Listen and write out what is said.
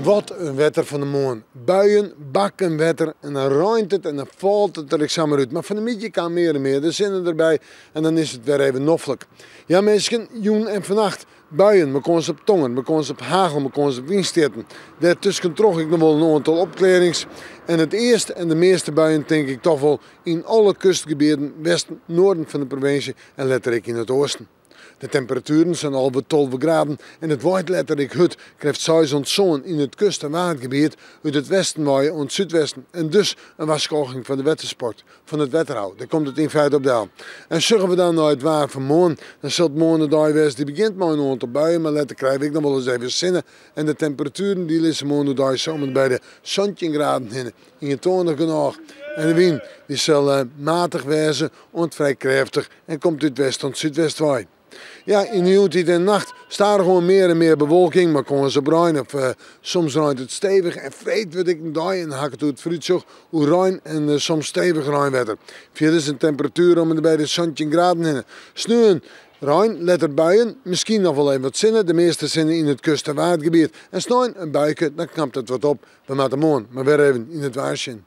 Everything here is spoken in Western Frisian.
Wat in wetter fan 'e moarn. Buien, bakken wetter en dan reint it en dan falt it der ek samar út. Mar fan 'e middei kaam mear en mear de sinne derby en dan is it wer even noflik. Ja minsken, jûn en fannacht buien, mei kâns op tonger, mei kâns op hagel, mei kâns op wynstjitten. Dêrtusken troch ek noch wol in oantal opklearrings. En it earst en de measte buien tink ik toch wol yn alle kustgebieten, westen, noarden fan de provinsje en letter ek yn it oasten. De temperatueren sa'n 11, 12 graden en it waait letter ek hurd, krêft 6 oant 7 yn it kust- en waadgebiet út it westen wei oant súdwesten. En dus in warskôging fan de wettersport, fan it wetter ôf. Dêr komt it yn feite op del. En sjogge we dan nei it waar fan moarn, dan sil it moarn de dei wêze dy't begjint mei in oantal buien, mar letter krije we ek noch wol ris even sinne. En de temperatueren dy lizze moarn de dei samar by de 17 graden hinne. Ientoanich genôch. En de wyn dy sil matich wêze oant frij krêftich en komt út west oant súdwest wei. Ja, yn de jûntiid en nacht stadichoan mear en mear bewolking, mar kâns op rein of soms reint it stevich en freed wurdt ek in dei en ha ik it oer it foarútsjoch oer rein en soms stevich reinwetter. Fierders in temperatuer om en by de 17 graden hinne. Sneon rein, letter buien, miskien noch wol even wat sinne, de measte sinne yn it kust- en waadgebiet. En snein in buike, dan knapt it wat op. We moatte moarn mar wer even yn it waar sjen.